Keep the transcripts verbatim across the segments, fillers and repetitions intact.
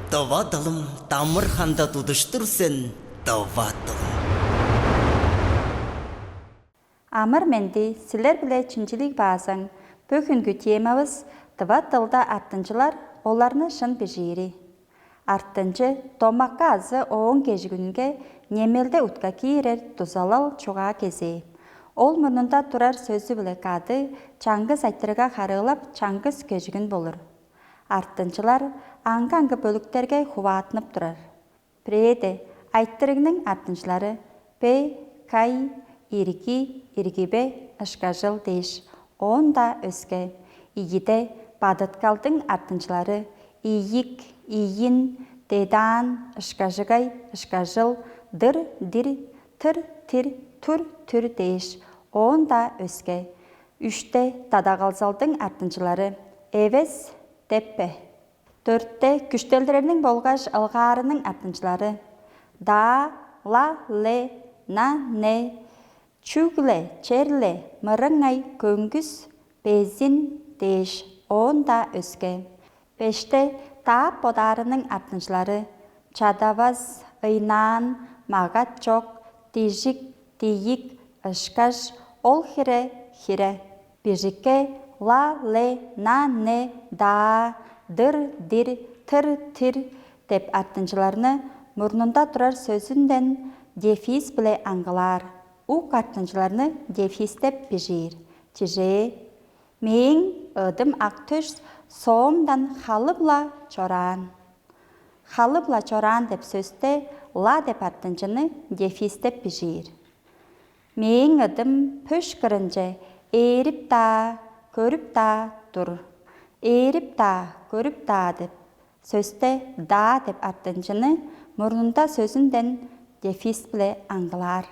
Тыва дылым, дамыр ханда тудуштур сен, тыва дылым. Амыр-менди, силер-биле чинчилиг баазаң. Бөгүнгү темавыс: тыва дылда артынчылар, оларны шын бижиири. Артынчы домакка азы ооң кежигүнүнге немелде утка киирер дузалал чугаа кезээ. Ол мурнунда турар сөзү-биле кады чаңгыс айтырыга харыылап, чаңгыс кежигүн болур. Артынчылар аңгы-аңгы бөлүктерге хуваатынып турар. Бирээде айтырыгның артынчылары: бе, кай, ирги, иргибе, ышкажыл дээш, оон-даа өске. Ийиде бадыткалдың артынчылары: ийик, ийин, дедаан, ышкажыгай, ышкажыл, дыр, дир, тыр, тир, тур, түр дээш, оон-даа өске. Үште дадагалзалдың артынчылары: эвес, деппе. Дөртте күштелдирерниң болгаш ылгаарының артынчылары: даа, ла, ле, на, не, чүгле, черле, мырыңай, көңгүс, безин дээш, оон-даа өске. Беште даап бодаарының артынчылары: чадавас, ыйнаан, мага чок, дижик, диик, ышкаш, ол хире, хире. Бижикке ла, ле, на, не, даа, дыр, дир, тыр, тир деп артынчыларны мурнунда турар сөзүнден дефис-биле аңгылаар, ук артынчыларны дефистеп бижиир. Чижээ: мээң ыдым ак төш соомдан халып-ла чораан. Халып-ла чораан деп сөсте ла деп артынчыны дефистеп бижиир. Мээң ыдым пөш кырынче ээрип-даа, көрүп-даа тур. Ээрип-даа, көрүп-даа деп сөсте даа деп артынчыны мурнунда сөзүнден дефис-биле аңгылаар.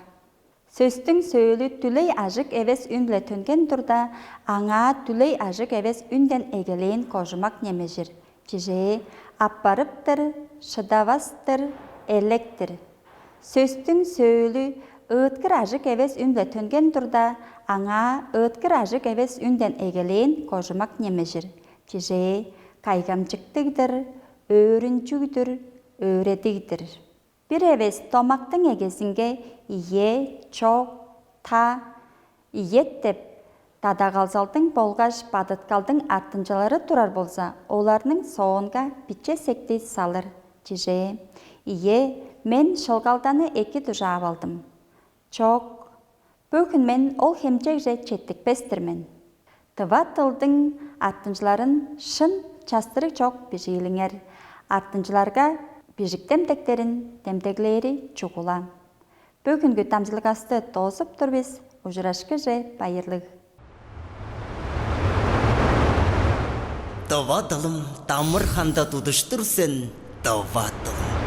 Сөстүң сөөлү дүлей ажык эвес үн-биле төнген турда, аңаа дүлей ажык эвес үнден эгелээн кожумак немежир. Чижээ: аппарыптыр, шыдавастыр, электир. Сөстүң сөөлү ыыткыр ажык эвес үн-биле төнген турда, аңаа ыыткыр ажык эвес үнден эгелээн кожумак немежир. Чижээ: кайгамчыктыг-дыр, өөрүнчүг-дүр, өөредиг-дир. Бир эвес домактың эгезинге ие, чок, та, иет деп дадагалзалдың болгаш бадыткалдың артынчылары турар болза, оларның соонга биче секти салыр. Чижээ: ие, мен шылгалданы эки дужаап алдым. Чок, бөгүн мен ол хемчегже четтикпес-тир мен. Тыва дылдың артынчыларын шын частырыг чок бижиилиңер. Артынчыларга бижик демдектерин демдеглээри чугула. Бөгүнгү дамчылгасты доозуп тур бис. Ужурашкыже, байырлыг. Тыва дылым, дамыр ханда тудуштур сен, тыва дылым.